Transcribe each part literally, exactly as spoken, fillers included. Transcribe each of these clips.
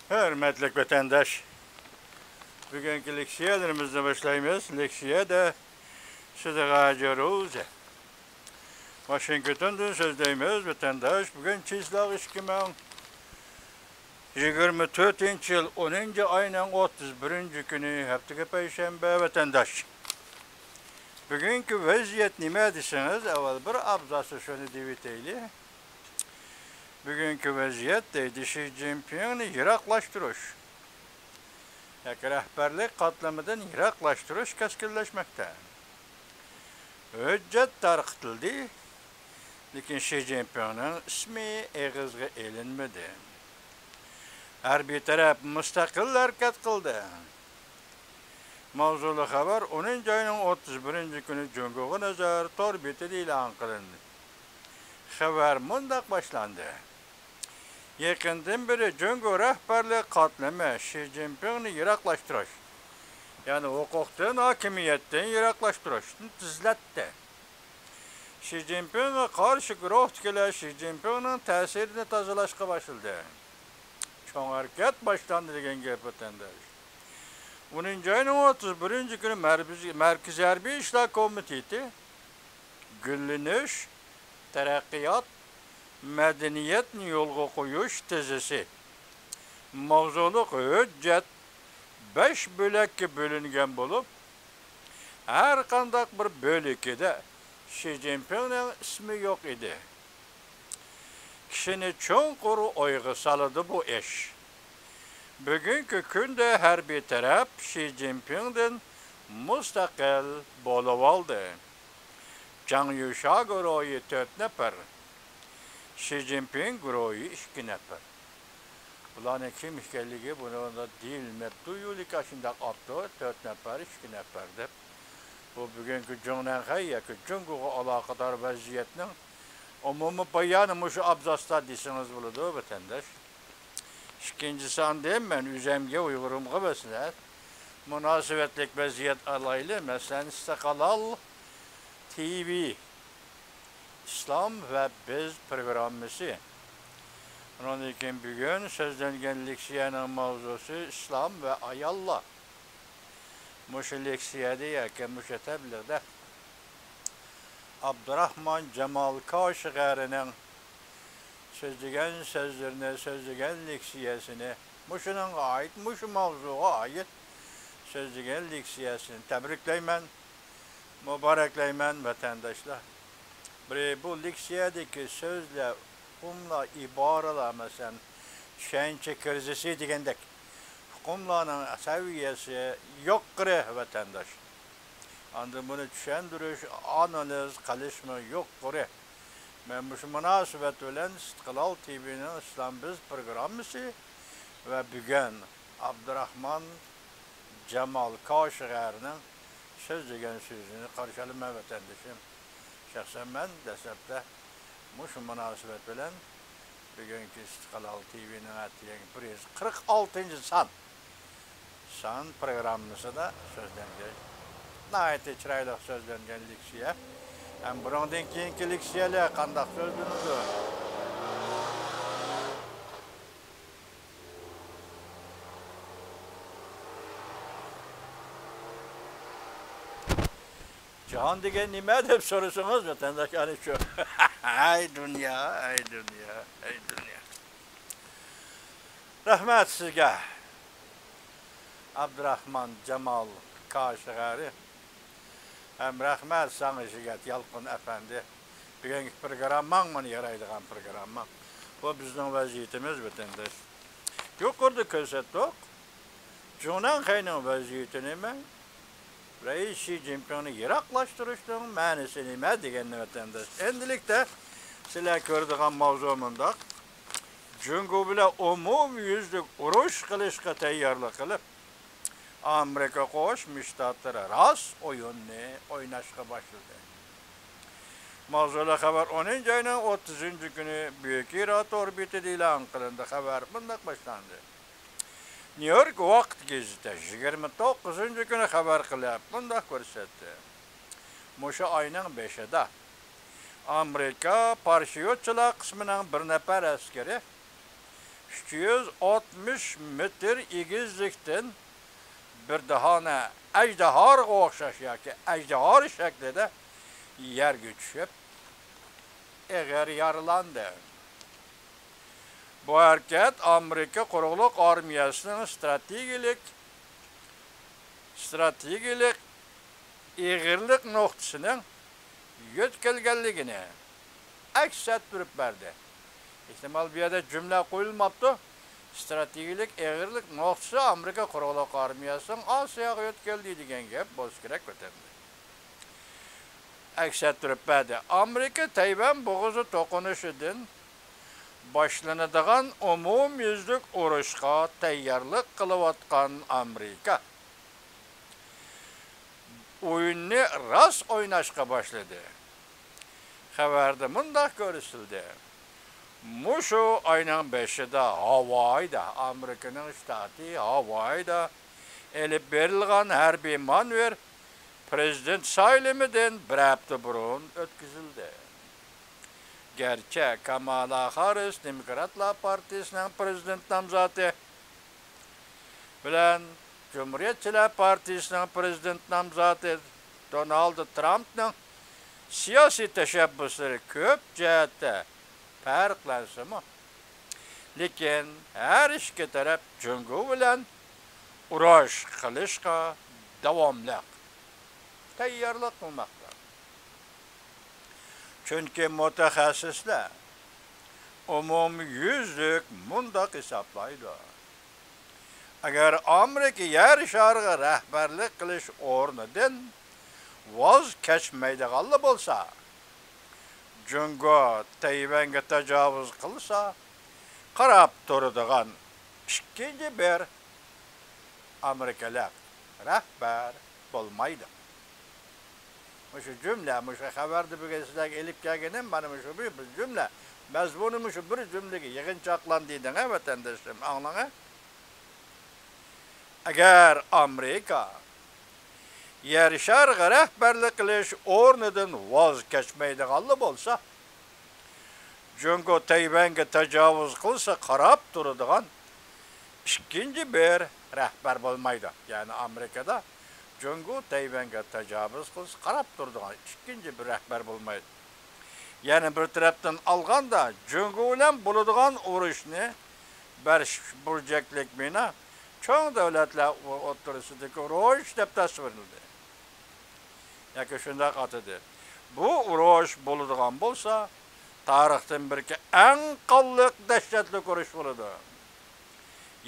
ھۆرمەتلىك ۋەتەنداش، بۈگۈنكى لېكسىيەلىرىمىزنى باشلايمىز. لېكسىيەدە سىدىغاجى روزى. ۋاشىنگتوندىن سۆزلەيمىز، ۋەتەنداش. بۈگۈن چىسلاغ ئىككى مىڭ يىگىرمە تۆتىنچى يىل، ئونىنچى ئاينىڭ ئوتتۇز بىرىنچى كۈنى، ھەپتىگە پەيشەنبە، ۋەتەنداش. بۈگۈنكى ۋەزىيەت نېمە دېسىڭىز، ئاۋۋال بىر ئابزاستا شۇنى دېيىۋېتەيلى. بۈگۈنكى ۋەزىيەت دەيدۇ، شى جىنپىڭنى يىراقلاشتۇرۇش ياكى رەھبەرلىك قاتلىمىدىن يىراقلاشتۇرۇش كەسكىنلەشمەكتە. ھۆججەت تارقىتىلدى، لېكىن شى جىنپىڭنىڭ ئىسمى ئېغىزغا ئېلىنمىدى. ھەربىي تەرەپ مۇستەقىل ھەرىكەت قىلدى. ماۋزۇلۇق خەۋەر ئونىنچى ئاينىڭ ئوتتۇز بىرىنچى كۈنى جۇڭگوغا نەزەر تور بېتىدە ئېلان قىلىندى. خەۋەر مۇنداق باشلاندى: يېقىندىن بېرى جۇڭگو رەھبەرلىك قاتلىمى شى جىنپىڭنى يىراقلاشتۇرۇش، يەنى ھوقۇقتىن، ھاكىمىيەتتىن يىراقلاشتۇرۇشنى تېزلەتتى. شى جىنپىڭغا قارشى گۇرۇھتىكىلەر شى جىنپىڭنىڭ تەسىرىنى تازىلاشقا باشلىدى. چوڭ ھەرىكەت باشلاندى دېگەن گەپ، ۋەتەنداش. ئونىنچى ئاينىڭ ئوتتۇز بىرىنچى كۈنى مەربىزىي-، مەركىزىي ھەربىي ئىشلار كومىتېتى گۈللىنىش، تەرەققىيات، مەدەنىيەتنى يولغا قويۇش تېزىسى ماۋزۇلۇق ھۆججەت بەش بۆلەككە بۆلۈنگەن بولۇپ، ھەر قانداق بىر بۆلىكىدە شى جىنپىڭنىڭ ئىسمى يوق ئىدى. كىشىنى چوڭقۇر ئويغا سالىدۇ بۇ ئىش. بۈگۈنكى كۈندە ھەربىي تەرەپ شى جىنپىڭدىن مۇستەقىل بولۇۋالدى. جاڭ يۈشا گۇرۇھى تۆت نەپەر، شى جىنپىڭ گۇرۇھى ئىككى نەپەر. بۇلارنىڭ كىم ئىكەنلىكى بۇنىڭدا دېيىلمەپتۇ، لېكىن ئاشۇنداق ئاپتۇ، تۆت نەپەر، ئىككى نەپەر دەپ. بۇ بۈگۈنكى جۇڭنەنخەي ياكى جۇڭگوغا ئالاقىدار ۋەزىيەتنىڭ ئومۇمىي بايانى مۇشۇ ئابزاستا دېسىڭىز بولىدۇ، ۋەتەنداش. ئىككىنچى ساندىن مەن ئۆزۈمگە، ئۇيغۇرۇمغا مەسىلەن مۇناسىۋەتلىك ۋەزىيەت ئالايلى. مەسىلەن، ئىستىقلال تىۋى ئىسلام ۋە بىز پروگراممىسى. ئۇنىڭدىن كېيىن بۈگۈن سۆزلەنگەن لېكسىيەنىڭ ماۋزۇسى ئىسلام ۋە ئاياللار. مۇشۇ لېكسىيەدە ياكى مۇشۇ تەبلىغدە ئابدۇراخمان جامال كاشىغەرىنىڭ سۆزلىگەن سۆزلىرىنى، سۆزلىگەن لېكسىيەسىنى، مۇشۇنىڭغا ئائىت، مۇشۇ ماۋزۇغا ئائىت سۆزلىگەن لېكسىيەسىنى تەبرىكلەيمەن، مۇبارەكلەيمەن، ۋەتەنداشلار. بىرى، بۇ لېكسىيەدىكى سۆزلەر، ئۇقۇملار، ئىبارىلەر، مەسىلەن، چۈشەنچە كىرىزىسى دېگەندەك، ئۇقۇملارنىڭ سەۋىيەسى يۇقىرى، ۋەتەنداش. ئاندىن بۇنى چۈشەندۈرۈش، ئانالىز قىلىشمۇ يۇقىرى. مەن مۇشۇ مۇناسىۋەت بىلەن ئىستىقلال تىۋىنىڭ ئىسلام بىز پروگراممىسى ۋە بۈگۈن ئابدۇراخمان جامال كاشىغەرنىڭ سۆزلىگەن سۆزىنى قارشى ئالىمەن، ۋەتەندىشىم. شەخسەن مەن دەسلەپتە مۇشۇ مۇناسىۋەت بىلەن بۈگۈنكى ئىستىقلال تىۋىنىڭ ئەتىگەنگە بىر يۈز قىرىق ئالتىنچى سان، سان پروگراممىسىدا سۆزلەنگەن، ناھايىتى چىرايلىق سۆزلەنگەن لېكسىيە. ھەم بۇنىڭدىن كېيىنكى لېكسىيەلەر قانداق سۆزلىنىدۇ؟ جاھان دېگەن نېمە دەپ سورىسىڭىز، ۋەتەنداش، ئەنە شۇ. ھەي دۇنيا، ھەي دۇنيا، ھەي دۇنيا. رەھمەت سىزگە، ئابدۇراخمان جامال كاشىغەرى. ھەم رەھمەت ساڭا، جىگەت يالقۇن ئەپەندى. بۈگۈنكى پروگرامماڭ مانا يارايدىغان پروگرامما. بۇ بىزنىڭ ۋەزىيىتىمىز، ۋەتەنداش. يۇقىرىدا كۆرسەتتۇق. جۇڭنەنخەينىڭ ۋەزىيىتى نېمە؟ رەئىس شى جىنپىڭنى يىراقلاشتۇرۇشنىڭ مەنىسى نېمە دېگەننى، ۋەتەنداش. ئەمدىلىكتە سىلەر كۆرىدىغان ماۋزۇ مۇنداق. جۇڭگو بىلەن ئومۇميۈزلۈك ئۇرۇش قىلىشقا تەييارلىق قىلىپ، ئامېرىكا قوشما شتاتلىرى راست ئويۇننى ئويناشقا باشلىدى. ماۋزۇلۇق خەۋەر ئونىنچى ئاينىڭ ئوتتۇزىنچى كۈنى بۈيۈك ئىرا تور بېتىدە ئېلان قىلىندى. خەۋەر مۇنداق باشلاندى. نيۇ يورك ۋاقىت گېزىتى يىگىرمە توققۇزىنچى كۈنى خەۋەر قىلىپ مۇنداق كۆرسەتتى. مۇشۇ ئاينىڭ بېشىدا ئامېرىكا پاراشيۇتچىلار قىسمىنىڭ بىر نەپەر ئەسكىرى ئۈچ يۈز ئاتمىش مېتىر ئېگىزلىكتىن بىر داھانە ئەجدىھارغا ئوخشاش ياكى ئەجدىھار شەكلىدە يەرگە چۈشۈپ، ئېغىر يارىلاندى. بۇ ھەرىكەت ئامېرىكا قۇرۇقلۇق ئارمىيەسىنىڭ ستراتېگىيەلىك، ستراتېگىيەلىك ئېغىرلىق نۇقتىسىنىڭ يۆتكەلگەنلىكىنى ئەكس ئەتتۈرۈپ بەردى. ئېھتىمال، بۇ يەردە جۈملە قويۇلماپتۇ. ستراتېگىيەلىك ئېغىرلىق نۇقتىسى ئامېرىكا قۇرۇقلۇق ئارمىيەسىنىڭ ئاسىياغا يۆتكەلدى دېگەن گەپ بولسا كېرەك ۋەتەندە. ئەكس ئەتتۈرۈپ بەردى. ئامېرىكا تەيۋەن بوغۇزى توقۇنۇشىدىن باشلىنىدىغان ئومۇميۈزلۈك ئۇرۇشقا تەييارلىق قىلىۋاتقان ئامېرىكا ئويۇننى راست ئويناشقا باشلىدى. خەۋەردە مۇنداق كۆرسىتىلدى: مۇشۇ ئاينىڭ بېشىدا ھاۋايدا، ئامېرىكىنىڭ شتاتى ھاۋايدا ئېلىپ بېرىلغان ھەربىي مانېۋىر پرېزىدېنت سايلىمىدىن بىر ھەپتە بۇرۇن ئۆتكۈزۈلدى. گەرچە كامالا خاررىس دېموكراتلار پارتىيىسىنىڭ پرېزىدېنت نامزاتى بىلەن جۇمھۇرىيەتچىلەر پارتىيىسىنىڭ پرېزىدېنت نامزاتى دونالد ترامپنىڭ سىياسىي تەشەببۇسلىرى كۆپ جەھەتتە پەرقلەنسىمۇ، لېكىن ھەر ئىككى تەرەپ جۇڭگو بىلەن ئۇرۇش قىلىشقا داۋاملىق تەييارلىق قىلماقتا. چۈنكى مۇتەخەسسىسلەر ئومۇميۈزلۈك مۇنداق ھېسابلايدۇ: ئەگەر ئامېرىكا يەر شارىغا رەھبەرلىك قىلىش ئورنىدىن ۋاز كەچمەيدىغانلا بولسا، جۇڭگو تەيۋەنگە تاجاۋۇز قىلسا، قاراپ تۇرىدىغان ئىككىنچى بىر ئامېرىكىلىق رەھبەر بولمايدۇ. مۇشۇ جۈملە، مۇشۇ خەۋەردە بۈگۈن سىلەرگە ئېلىپ كەلگىنىم مانا مۇشۇ بىر، بىر جۈملە. مەزمۇنى مۇشۇ بىر جۈملىگە يىغىنچاقلاندى دېدىڭە، ۋەتەنداشلىرىم، ئاڭلاڭە. ئەگەر ئامېرىكا يەر شارىغا رەھبەرلىك قىلىش ئورنىدىن ۋاز كەچمەيدىغانلا بولسا، جۇڭگو تەيۋەنگە تاجاۋۇز قىلسا قاراپ تۇرىدىغان ئىككىنچى بىر رەھبەر بولمايدۇ. يەنى ئامېرىكىدا جۇڭگو تەيۋەنگە تاجاۋۇز قىلسا قاراپ تۇرىدىغان ئىككىنچى بىر رەھبەر بولمايدۇ. يەنە بىر تەرەپتىن ئالغاندا، جۇڭگو بىلەن بولىدىغان ئۇرۇشنى بەش بۇرجەكلىك مىنا چوڭ دۆلەتلەر ئوتتۇرىسىدىكى ئۇرۇش دەپ تەسۋىرلىدى. ياكى شۇنداق ئاتىدى. بۇ ئۇرۇش بولىدىغان بولسا، تارىختىن بىركى ئەڭ قانلىق، دەھشەتلىك ئۇرۇش بولىدۇ.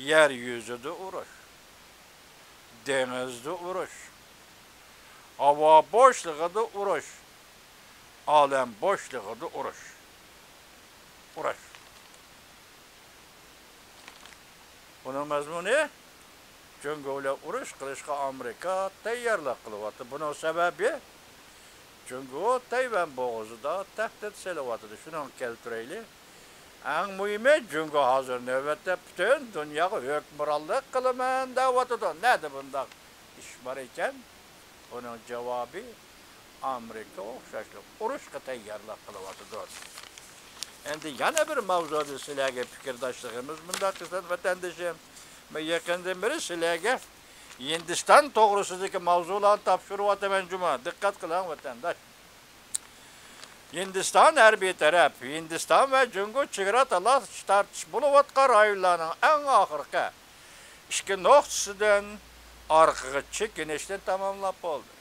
يەر يۈزىدە ئۇرۇش، دېڭىزدا ئۇرۇش، ھاۋا بوشلۇقىدا ئۇرۇش، ئالەم بوشلۇقىدا ئۇرۇش. ئۇرۇش. بۇنىڭ مەزمۇنى، جۇڭگو بىلەن ئۇرۇش قىلىشقا ئامېرىكا تەييارلىق قىلىۋاتىدۇ. بۇنىڭ سەۋەبى، جۇڭگو تەيۋەن بوغۇزىدا تەھدىت سېلىۋاتىدۇ. شۇنىڭغا كەلتۈرەيلى. ئەڭ مۇھىمى، جۇڭگو ھازىر نۆۋەتتە پۈتۈن دۇنياغا ھۆكۈمرانلىق قىلىمەن دەۋاتىدۇ. نەدە بۇنداق ئىش بار ئىكەن؟ بۇنىڭ جاۋابى، ئامېرىكا ئوخشاشلا ئۇرۇشقا تەييارلىق قىلىۋاتىدۇ. ئەمدى يەنە بىر ماۋزۇدا سىلەرگە پىكىرداشلىقىمىز مۇنداق قىلسۇن، ۋەتەندىشىم. مەن يېقىندىن بېرى سىلەرگە ھىندىستان توغرىسىدىكى ماۋزۇلارنى تاپشۇرۇۋاتىمەن جۇمۇ. دىققەت قىلىڭ، ۋەتەنداش. ھىندىستان ھەربىي تەرەپ ھىندىستان ۋە جۇڭگو چېگرا تالاش تارتىش بولۇۋاتقان رايونلارنىڭ ئەڭ ئاخىرقى ئىككى نۇقتىسىدىن ئارقىغا چېكىنىشنى تاماملاپ بولدى،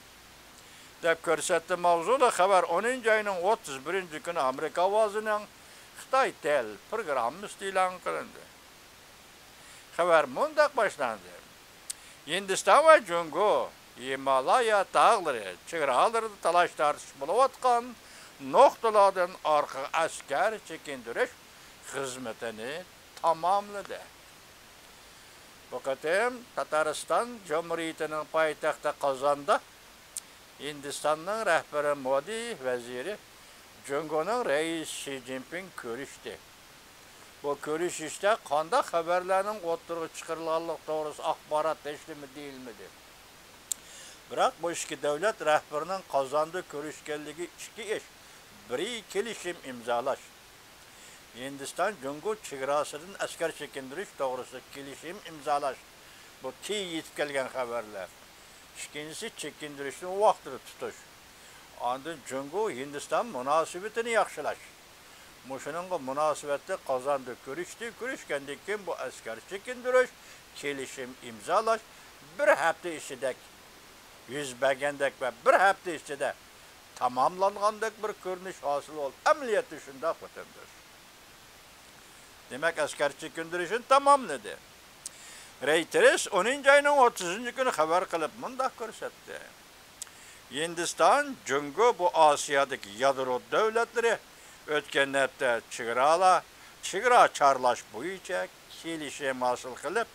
دەپ كۆرسەتتى ماۋزۇلۇق خەۋەر ئونىنچى ئاينىڭ ئوتتۇز بىرىنچى كۈنى ئامېرىكا ئاۋازىنىڭ خىتاي تېل پروگراممىسىدا ئېلان قىلىندى. خەۋەر مۇنداق باشلاندى: ھىندىستان ۋە جۇڭگو ھىمالايا تاغلىرى چېگرالىرىدا تالاش-تارتىش بولۇۋاتقان نۇقتىلاردىن ئارقىغا ئەسكەر چېكىندۈرۈش خىزمىتىنى تاماملىدى. بۇ قېتىم تاتارىستان جۇمھۇرىيىتىنىڭ پايتەختى قازاندا ھىندىستاننىڭ رەھبىرى مودى ۋەزىرى جۇڭگونىڭ رەئىسى شى جىنپىڭ كۆرۈشتى. بۇ كۆرۈشۈشتە قانداق خەۋەرلەرنىڭ ئوتتۇرىغا چىقىرىلغانلىقى توغرىسىدا ئاخبارات ھېچنېمە دېيىلمىدى. بىراق بۇ ئىككى دۆلەت رەھبىرىنىڭ قازاندا كۆرۈشكەنلىكى ئىككى ئىش. بىرى، كېلىشىم ئىمزالاش. ھىندىستان جۇڭگو چېگراسىدىن ئەسكەر چېكىندۈرۈش توغرىسىدا كېلىشىم ئىمزالاش. بۇ كېيىن يېتىپ كەلگەن خەۋەرلەر. ئىككىنچىسى، چېكىندۈرۈشنى ۋاقتىدا تۇتۇش. ئاندىن جۇڭگو ھىندىستان مۇناسىۋىتىنى ياخشىلاش. مۇشۇنىڭغا مۇناسىۋەتلىك قازاندا كۆرۈشتى. كۆرۈشكەندىن كېيىن بۇ ئەسكەر چېكىندۈرۈش كېلىشىم ئىمزالاش بىر ھەپتە ئىچىدە يۈز بەرگەندەك ۋە بىر ھەپتە ئىچىدە تاماملانغاندەك بىر كۆرۈنۈش ھاسىل بولدى. ئەمەلىيەتتە شۇنداق، ۋەتەنداش. دېمەك، ئەسكەر چېكىندۈرۈشىنى تاماملىدى. رەيتېرس ئونىنچى ئاينىڭ ئوتتۇزىنچى كۈنى خەۋەر قىلىپ مۇنداق كۆرسەتتى: ھىندىستان، جۇڭگو بۇ ئاسىيادىكى يادرو دۆلەتلىرى ئۆتكەن ھەپتە چېگرالار، چېگرا چارلاش بويىچە كېلىشىم ھاسىل قىلىپ،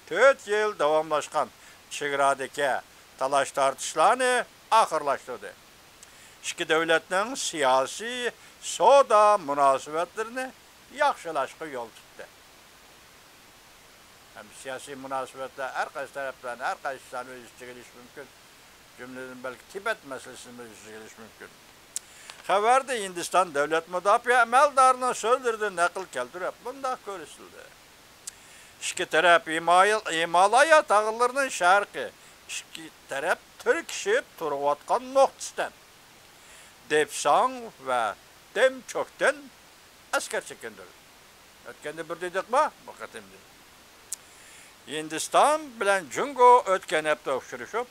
تۆت يىل داۋاملاشقان چېگرادىكى تالاش-تارتىشلارنى ئاخىرلاشتۇردى. ئىككى دۆلەتنىڭ سىياسىي، سودا مۇناسىۋەتلىرىنى ياخشىلاشقا يول تۇتتى. ھەم سىياسىي مۇناسىۋەتلەر ھەر قايسى تەرەپلەرنى، ھەر قايسى ئىشلارنى ئۆز ئىچىگە ئېلىشى مۇمكىن. جۈملىدىن بەلكى تىبەت مەسىلىسىنى ئۆز ئىچىگە ئېلىشى مۇمكىن. خەۋەردە ھىندىستان دۆلەت مۇداپىئە ئەمەلدارىنىڭ سۆزلىرىدىن نەقىل كەلتۈرۈپ مۇنداق كۆرسىتىلدى: ئىككى تەرەپ ھىمايە-، ھىمالايا تاغلىرىنىڭ شەرقى، ئىككى تەرەپ تىركىشىپ تۇرۇۋاتقان نۇقتىسىدىن، دېپساڭ ۋە دېمچوكتىن ئەسكەر چېكىندۈردى. ئۆتكەندە بىر دېدۇقما؟ بۇ قېتىم دېدۇق. ھىندىستان بىلەن جۇڭگو ئۆتكەن ھەپتە ئۇچرىشىپ،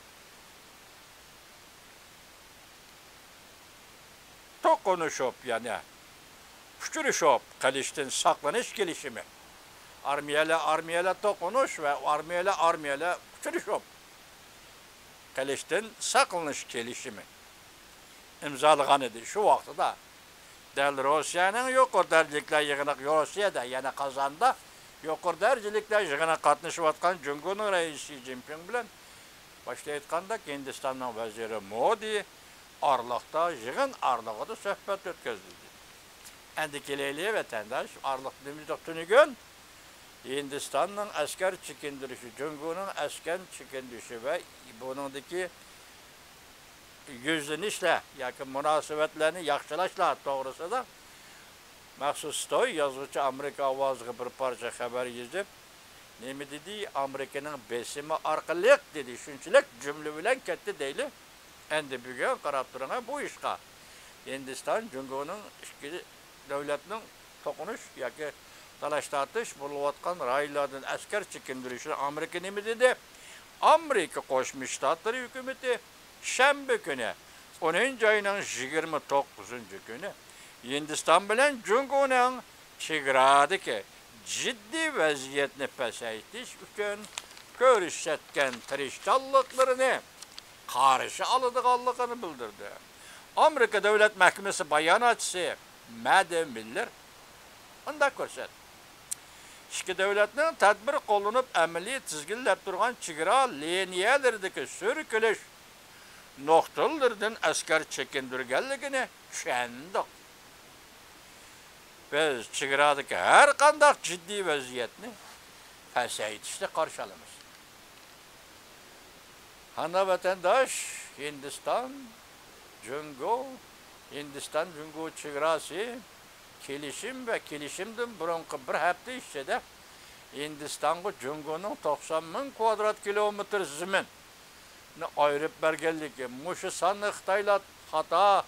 توقۇنۇشۇپ، يەنى ئۇچرىشىپ قېلىشتىن ساقلىنىش كېلىشىمى. ئارمىيەلەر ئارمىيەلەر توقۇنۇش ۋە ئارمىيەلەر ئارمىيەلەر ئۇچرىشىپ قېلىشتىن ساقلىنىش كېلىشىمى ئىمزالىغان ئىدى شۇ ۋاقتىدا. دەل روسىيەنىڭ يۇقىرى دەرىجىلىكلەر يىغىنىغا، روسىيەدە، يەنى قازاندا يۇقىرى دەرىجىلىكلەر يىغىنىغا قاتنىشىۋاتقان جۇڭگونىڭ رەئىسى شى جىنپىڭ بىلەن، باشتا ئېيتقاندەك، ھىندىستاننىڭ ۋەزىرى مودى ئارىلىقتا، يىغىن ئارىلىقىدا سۆھبەت ئۆتكۈزدى. ئەمدى كېلەيلى، ۋەتەنداش، ئارىلىقتا نېمە دېدۇق تۈنۈگۈن؟ ھىندىستاننىڭ ئەسكەر چېكىندۈرۈشى، جۇڭگونىڭ ئەسكەر چېكىندۈرۈشى ۋە بۇنىڭدىكى يۈزلىنىشلەر ياكى مۇناسىۋەتلەرنى ياخشىلاشلار توغرىسىدا مەخسۇس توي يازغۇچى ئامېرىكا ئاۋازىغا بىر پارچە خەۋەر يېزىپ، نېمە دېدى؟ «ئامېرىكىنىڭ بېسىمى ئارقىلىق» دېدى. شۇنچىلىك جۈملە بىلەن كەتتى دەيلى. ئەمدى بۈگۈن قاراپ تۇرۇڭ بۇ ئىشقا. ھىندىستان جۇڭگونىڭ ئىككى دۆلەتنىڭ توقۇنۇش ياكى تالاش-تارتىش بولۇۋاتقان رايونلاردىن ئەسكەر چېكىندۈرۈشىنى ئامېرىكا نېمە دېدى؟ ئامېرىكا قوشما شتاتلىرى ھۆكۈمىتى شەنبە كۈنى، ئونىنچى ئاينىڭ يىگىرمە توققۇزىنچى كۈنى ھىندىستان بىلەن جۇڭگونىڭ چېگرادىكى جىددىي ۋەزىيەتنى پەسەيتىش ئۈچۈن كۆرسەتكەن تىرىشچانلىقلىرىنى قارشى ئالىدىغانلىقىنى بىلدۈردى. ئامېرىكا دۆلەت مەھكىمىسى باياناتچىسى مەدى مىللېر مۇنداق كۆرسەتتى: ئىككى دۆلەتنىڭ تەدبىر قوللىنىپ ئەمەلىي تىزگىنلەپ تۇرغان چېگرا لىنىيەلىرىدىكى سۈركىلىش نۇقتىلىرىدىن ئەسكەر چېكىندۈرگەنلىكىنى چۈشەندۇق. بىز چېگرادىكى ھەر قانداق جىددىي ۋەزىيەتنى پەسەيتىشنى قارشى ئالىمىز. ھانا ۋەتەنداش، ھىندىستان، جۇڭگو، ھىندىستان جۇڭگو چېگراسى كېلىشىم ۋە كېلىشىمدىن بۇرۇنقى بىر ھەپتە ئىچىدە ھىندىستانغا جۇڭگونىڭ توقسان مىڭ كۋادرات كىلومېتىر زېمىن ئايرىپ بەرگەنلىكى، مۇشۇ ساننى خىتايلار خاتا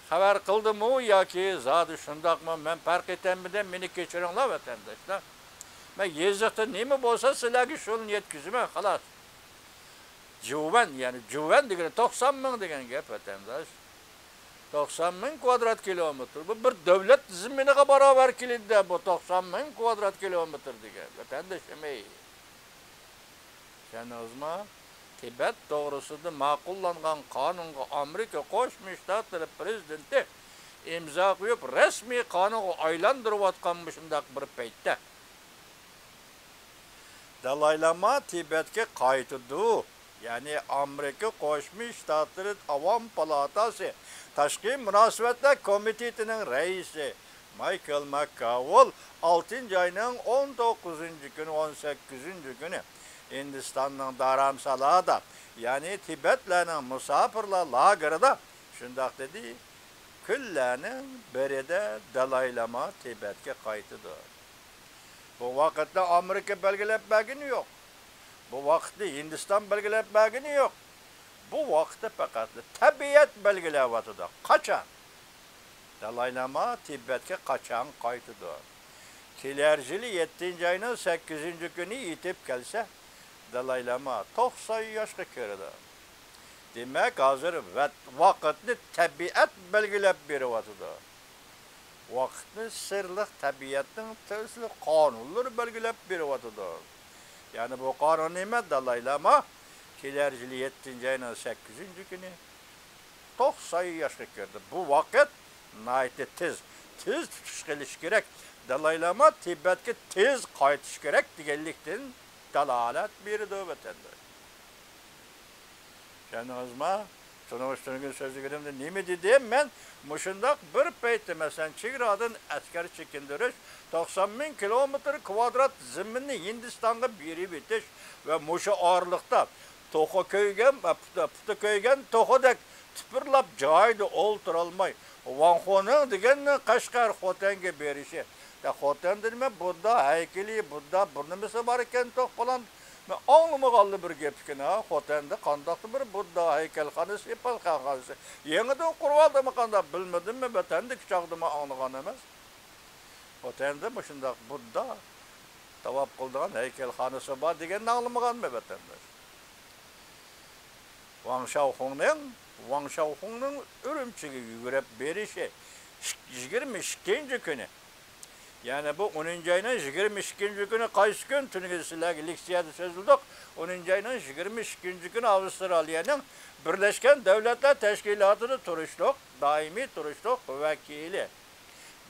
خەۋەر قىلدىمۇ ياكى زادى شۇنداقمۇ، مەن پەرق ئېتەلمىدىم، مېنى كەچۈرۈڭلار، ۋەتەنداشلار. مەن يېزىقتا نېمە بولسا سىلەرگە شۇنى يەتكۈزىمەن، خالاس. جۇۋەن، يەنى جۇۋەن دېگىنى توقسان مىڭ دېگەن گەپ، ۋەتەنداش. توقسان مىڭ كۋادرات كىلومېتىر. بۇ بىر دۆلەت زېمىنىغا باراۋەر كېلىدۇ-دە، بۇ توقسان مىڭ كۋادرات كىلومېتىر دېگەن، ۋەتەنداشلىرىم. چۈشەندىڭىزمۇ؟ تىبەت توغرىسىدا ماقۇللانغان قانۇنغا ئامېرىكا قوشما شتاتلىرى پىرېزىدېنتى ئىمزا قويۇپ، رەسمىي قانۇنغا ئايلاندۇرۇۋاتقان مۇشۇنداق بىر پەيتتە، دالاي لاما تىبەتكە قايتىدۇ. يەنى ئامېرىكا قوشما شتاتلىرى ئاۋام پالاتاسى تاشقى مۇناسىۋەتلەر كومىتېتىنىڭ رەئىسى مايكل ماككاۋول ئالتىنچى ئاينىڭ ئون توققۇزىنچى كۈنى، ئون سەككىزىنچى كۈنى ھىندىستاننىڭ دارامسالادا، يەنى تىبەتلەرنىڭ مۇساپىرلار لاگېرىدا شۇنداق دېدى: كۈنلەرنىڭ بىرىدە دالاي لاما تىبەتكە قايتىدۇ. بۇ ۋاقىتنى ئامېرىكا بەلگىلەپ بەرگىنى يوق. بۇ ۋاقىتنى ھىندىستان بەلگىلەپ بەرگىنى يوق. بۇ ۋاقىتنى پەقەتلا تەبىئەت بەلگىلەۋاتىدۇ. قاچان؟ دالاي لاما تىبەتكە قاچان قايتىدۇ؟ كېلەر يىلى يەتتىنچى ئاينىڭ سەككىزىنچى كۈنى يېتىپ كەلسە، دالاي لاما توقسان ياشقا كىرىدۇ. دېمەك، ھازىر ۋەت-، ۋاقىتنى تەبىئەت بەلگىلەپ بېرىۋاتىدۇ. ۋاقىتنى سىرلىق تەبىئەتنىڭ تىلسىز قانۇنلىرى بەلگىلەپ بېرىۋاتىدۇ. يەنى بۇ قانۇن نېمە؟ دالاي لاما كېلەر يىلى يەتتىنچى ئاينىڭ سەككىزىنچى كۈنى توقسان ياشقا كىردى. بۇ ۋاقىت ناھايىتى تېز، تېز تۇتۇش قىلىش كېرەك. دالاي لاما تىبەتكە تېز قايتىش كېرەك دېگەنلىكتىن دالالەت بېرىدۇ، ۋەتەنداش. چۈشەندىڭىزما؟ تونۇش تۈنۈگۈن سۆزلىگىنىمدە نېمە دېدىم؟ مەن مۇشۇنداق بىر پەيتتە، مەسىلەن، چېگرادىن ئەسكەر چېكىندۈرۈش، توقسان مىڭ كىلومېتىر كۋادرات زېمىننى ھىندىستانغا بېرىۋېتىش ۋە مۇشۇ ئارىلىقتا توخۇ كۆيگەن، پۇتى، پۇتى كۆيگەن توخۇدەك تىپىرلاپ جايىدا ئولتۇرالماي، ۋاڭ خۇنىڭ دېگەن قەشقەر خوتەنگە بېرىشى. يا خوتەندە نېمە، بۇددا ھەيكىلى، بۇددا بىر نېمىسى بار ئىكەن توق پالان. مەن ئاڭلىمىغانلا بىر گەپ ئىكەن ھە، خوتەندە قانداقتۇ بىر بۇددا ھەيكەلخانىسى، پالخانىسى. يېڭىدىن قۇرۇۋالدىمۇ قانداق، بىلمىدىممۇ، ۋەتەندىكى چاغدىمۇ ئاڭلىغان ئەمەس. خوتەندە مۇشۇنداق بۇددا تاۋاپ قىلىدىغان ھەيكەلخانىسى بار دېگەننى ئاڭلىمىغانمۇ ۋەتەنداش؟ ۋاڭ شاۋخۇڭنىڭ، ۋاڭ شاۋخۇڭنىڭ ئۈرۈمچىگە يۈگۈرۈپ بېرىشى ئىك-، يىگىرمە ئىككىنچى كۈنى. يەنى بۇ ئونىنچى ئاينىڭ يىگىرمە ئىككىنچى كۈنى قايسى كۈن؟ تۈنۈگۈن سىلەرگە لېكسىيەدە سۆزلىدۇق. ئونىنچى ئاينىڭ يىگىرمە ئىككىنچى كۈنى ئاۋسترالىيەنىڭ بىرلەشكەن دۆلەتلەر تەشكىلاتىدا تۇرۇشلۇق، دائىمىي تۇرۇشلۇق ۋەكىلى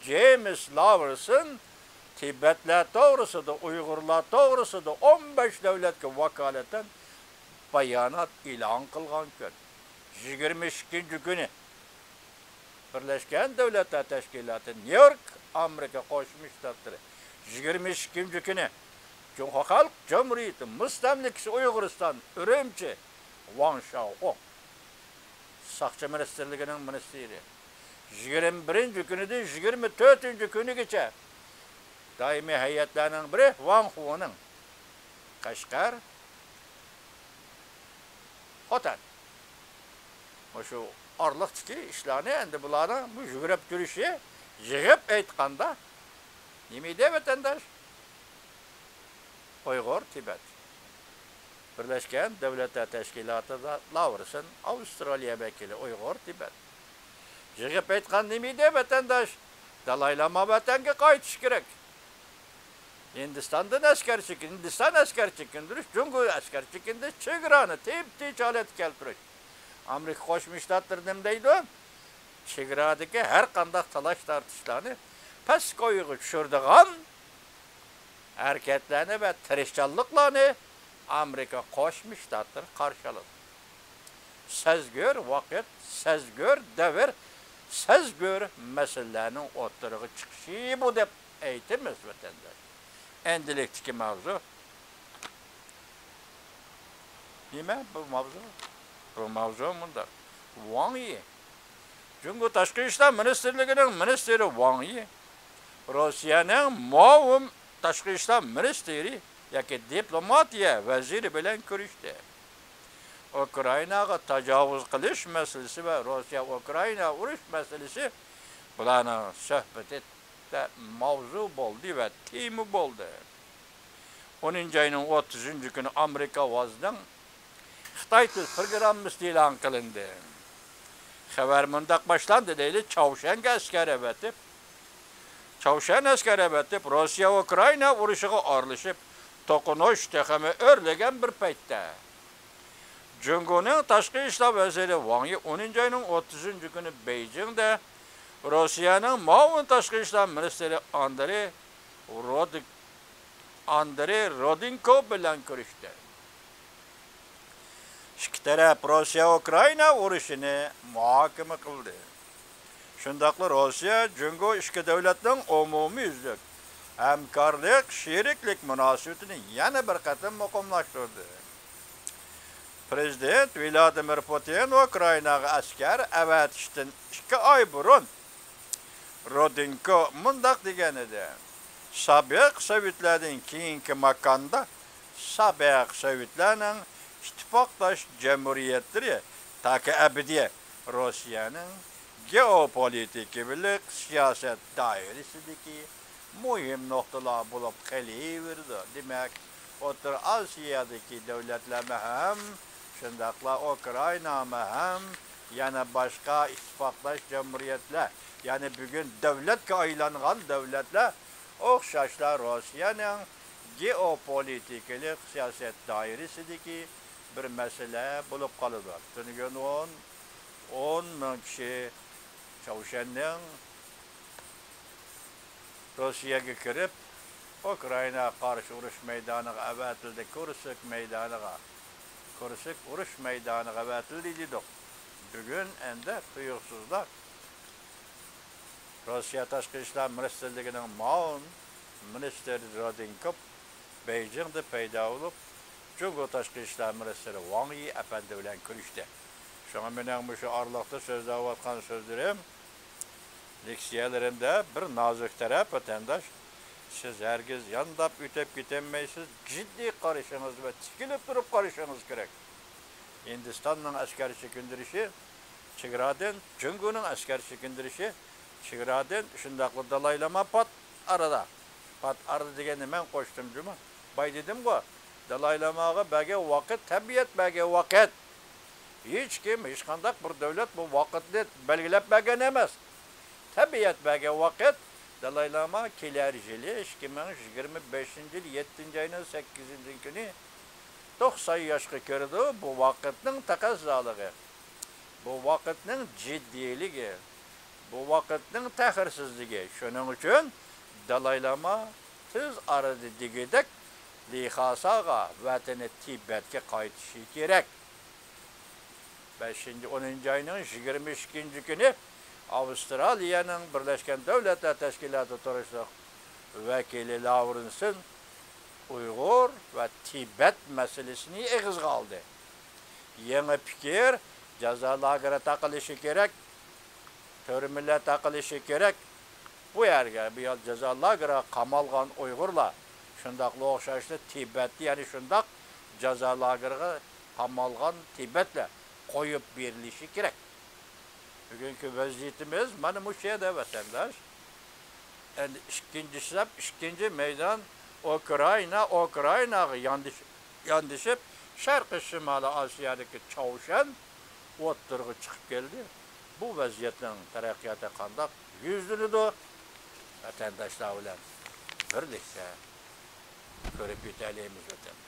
جېيمىس لاۋرسن تىبەتلەر توغرىسىدا، ئۇيغۇرلار توغرىسىدا ئون بەش دۆلەتكە ۋاكالىتەن بايانات ئېلان قىلغان كۈن. يىگىرمە ئىككىنچى كۈنى بىرلەشكەن دۆلەتلەر تەشكىلاتى، نيۇ يورك، ئامېرىكا قوشما شتاتلىرى. يىگىرمە ئىككىنچى كۈنى جۇڭخۇا خەلق جۇمھۇرىيىتى مۇستەملىكىسى ئۇيغۇرىستان، ئۈرۈمچى، ۋاڭ شاۋخۇڭ، ساقچى مىنىستىرلىكىنىڭ مىنىستىرى. يىگىرمە بىرىنچى كۈنىدىن يىگىرمە تۆتىنچى كۈنىگىچە دائىمىي ھەيئەتلەرنىڭ بىرى ۋاڭ خۇنىڭ، قەشقەر، خوتەن. مۇشۇ ئارىلىقتىكى ئىشلارنى ئەمدى بۇلارنىڭ بۇ يۈگرەپ يۈرۈشى، يىغىپ ئېيتقاندا، نېمە ئىدى، ۋەتەنداش؟ ئۇيغۇر تىبەت. بىرلەشكەن دۆلەتلەر تەشكىلاتىدا لاۋرسن، ئاۋسترالىيە ۋەكىلى، ئۇيغۇر تىبەت. يىغىپ ئېيتقان نېمە ئىدى، ۋەتەنداش؟ دالاي لاما ۋەتەنگە قايتىشى كېرەك. ھىندىستاندىن ئەسكەر چېكىن-، ھىندىستان ئەسكەر چېكىندۈرۈش، جۇڭگو ئەسكەر چېكىندۈرۈش، چېگرانى تىپ-تىنچ ھالەتكە كەلتۈرۈش. ئامېرىكا قوشما شتاتلىرى نېمە دەيدۇ؟ چېگرادىكى ھەر قانداق تالاش-تارتىشلارنى پەس كويغا چۈشۈرىدىغان ھەرىكەتلەرنى ۋە تىرىشچانلىقلارنى ئامېرىكا قوشما شتاتلىرى قارشى ئالىدۇ. سەزگۈر ۋاقىت، سەزگۈر دەۋر، سەزگۈر مەسىلىلەرنىڭ ئوتتۇرىغا چىقىشى بۇ دەپ ئېيتىمىز، ۋەتەنداش. ئەمدىلىكتىكى ماۋزۇ نېمە بۇ ماۋزۇ؟ بۇ ماۋزۇ مۇنداق. ۋاڭ يى، جۇڭگو تاشقى ئىشلار مىنىستىرلىكىنىڭ مىنىستىرى ۋاڭ يى، روسىيەنىڭ مۇئاۋىن تاشقى ئىشلار مىنىستىرى ياكى دىپلوماتىيە ۋەزىرى بىلەن كۆرۈشتى. ئۇكرائىناغا تاجاۋۇز قىلىش مەسىلىسى ۋە روسىيە-ئۇكرائىنا ئۇرۇش مەسىلىسى بۇلارنىڭ سۆھبىتىدە ماۋزۇ بولدى ۋە تېما بولدى. ئونىنچى ئاينىڭ ئوتتۇزىنچى كۈنى ئامېرىكا ئاۋازىنىڭ خىتاي تېلېپروگراممىسىدا ئېلان قىلىندى. خەۋەر مۇنداق باشلاندى دەيلى، چاۋشيەنگە ئەسكەر ئەۋەتىپ، چاۋشيەن ئەسكەر ئەۋەتىپ، روسىيە ئۇكرائىنا ئۇرۇشىغا ئارىلىشىپ، توقۇنۇش تېخىمۇ ئۆرلىگەن بىر پەيتتە، جۇڭگونىڭ تاشقى ئىشلار ۋەزىرى ۋاڭ يى ئونىنچى ئاينىڭ ئوتتۇزىنچى كۈنى بېيجىڭدە روسىيەنىڭ مۇئاۋىن تاشقى ئىشلار مىنىستىرى ئاندرېي رودىك-، ئاندرېي رودېنكو بىلەن كۆرۈشتى. ئىككى تەرەپ روسىيە-ئۇكرائىنا ئۇرۇشىنى مۇھاكىمە قىلدى. شۇنداقلا روسىيە جۇڭگو ئىككى دۆلەتنىڭ ئومۇميۈزلۈك ھەمكارلىق، شېرىكلىك مۇناسىۋىتىنى يەنە بىر قېتىم مۇقىملاشتۇردى. پرېزىدېنت ۋلادىمىر پۇتىن ئۇكرائىناغا ئەسكەر ئەۋەتىشتىن ئىككى ئاي بۇرۇن رودېنكو مۇنداق دېگەنىدى: سابىق سوۋېتلەردىن كېيىنكى ماكاندا سابىق سوۋېتلارنىڭ ئىتتىپاقداش جەمھۇرىيەتلىرى تاكى ئەبەدىي روسىيەنىڭ گېئوپولىتىكىلىق سىياسەت دائىرىسىدىكى مۇھىم نۇقتىلار بولۇپ قېلىۋېرىدۇ. دېمەك، ئوتتۇرا ئاسىيادىكى دۆلەتلەرمۇ ھەم، شۇنداقلا ئۇكرائىنامۇ ھەم، يەنە باشقا ئىتتىپاقداش جەمھۇرىيەتلەر، يەنى بۈگۈن دۆلەتكە ئايلانغان دۆلەتلەر ئوخشاشلا روسىيەنىڭ گېئوپولىتىكىلىق سىياسەت دائىرىسىدىكى بىر مەسىلە بولۇپ قالىدۇ. تۈنۈگۈن ئون، ئون مىڭ كىشى چاۋشيەننىڭ روسىيەگە كىرىپ، ئۇكرائىناغا قارشى ئۇرۇش مەيدانىغا ئەۋەتىلدى، كۇرسك مەيدانىغا، كۇرسك ئۇرۇش مەيدانىغا ئەۋەتىلدى دېدۇق. بۈگۈن ئەندە تۇيۇقسىزلا روسىيە تاشقى ئىشلار مىنىستىرلىكىنىڭ مۇئاۋىن مىنىستىرى رودېنكوف بېيجىڭدا پەيدا بولۇپ، جۇڭگو تاشقى ئىشلار مىنىستىرى ۋاڭ يى ئەپەندى بىلەن كۆرۈشتى. شۇڭا مېنىڭ مۇشۇ ئارىلىقتا سۆزلەۋاتقان سۆزلىرىم، لېكسىيەلىرىمدە بىر نازۇك تەرەپ، ۋەتەنداش، سىز ھەرگىز يانداپ ئۆتۈپ كېتەلمەيسىز، جىددىي قارىشىڭىز ۋە تىكىلىپ تۇرۇپ قارىشىڭىز كېرەك. ھىندىستاننىڭ ئەسكەر چېكىندۈرۈشى چېگرادىن، جۇڭگونىڭ ئەسكەر چېكىندۈرۈشى چېگرادىن، شۇنداقلا دالاي لاما پات ئارىدا. پات ئارىدا دېگەننى مەن قوشتۇم جۇمۇ. باي دېدىمغۇ، دالاي لاماغا بەرگەن ۋاقىت، تەبىئەت بەرگەن ۋاقىت. ھېچكىم، ھېچقانداق بىر دۆلەت بۇ ۋاقىتنى بەلگىلەپ بەرگەن ئەمەس. تەبىئەت بەرگەن ۋاقىت. دالاي لاما كېلەر يىلى، ئىككى مىڭ يىگىرمە بەشىنچى يىل يەتتىنچى ئاينىڭ سەككىزىنچى كۈنى توقسان ياشقا كىرىدۇ. بۇ ۋاقىتنىڭ تەقەززالىقى، بۇ ۋاقىتنىڭ جىددىيلىكى، بۇ ۋاقىتنىڭ تەخىرسىزلىكى. شۇنىڭ ئۈچۈن دالاي لاما تېز ئارىدا دېگۈدەك لىخاساغا، ۋەتىنى تىبەتكە قايتىشى كېرەك. بەشىنچى، ئونىنچى ئاينىڭ يىگىرمە ئىككىنچى كۈنى ئاۋسترالىيەنىڭ بىرلەشكەن دۆلەتلەر تەشكىلاتى تۇرۇشلۇق ۋەكىلى لاۋرېنسون ئۇيغۇر ۋە تىبەت مەسىلىسىنى ئېغىزغا ئالدى. يېڭى پىكىر، جازا لاگېرى تاقىلىشى كېرەك، تۈرمىلەر تاقىلىشى كېرەك. بۇ يەرگە، بۇ يەر جازا لاگېرىغا قامالغان ئۇيغۇرلار، شۇنداقلا ئوخشاشلا تىبەتتە يەنە شۇنداق جازا لاگېرىغا قامالغان تىبەتلەر قويۇپ بېرىلىشى كېرەك. بۈگۈنكى ۋەزىيىتىمىز مانا مۇشۇ يەردە، ۋەتەنداش. ئەندى ئىككىنچى سەپ، ئىككىنچى مەيدان ئۇكرائىنا، ئۇكرائىناغا ياندىش-، ياندىشىپ، شەرقىي شىمالىي ئاسىيادىكى چاۋشيەن ئوتتۇرىغا چىقىپ كەلدى. بۇ ۋەزىيەتنىڭ تەرەققىياتى قانداق يۈزلىنىدۇ؟ ۋەتەنداشلار بىلەن بىرلىكتە كۆرۈپ يېتەلەيمىز، ۋەتەنداش.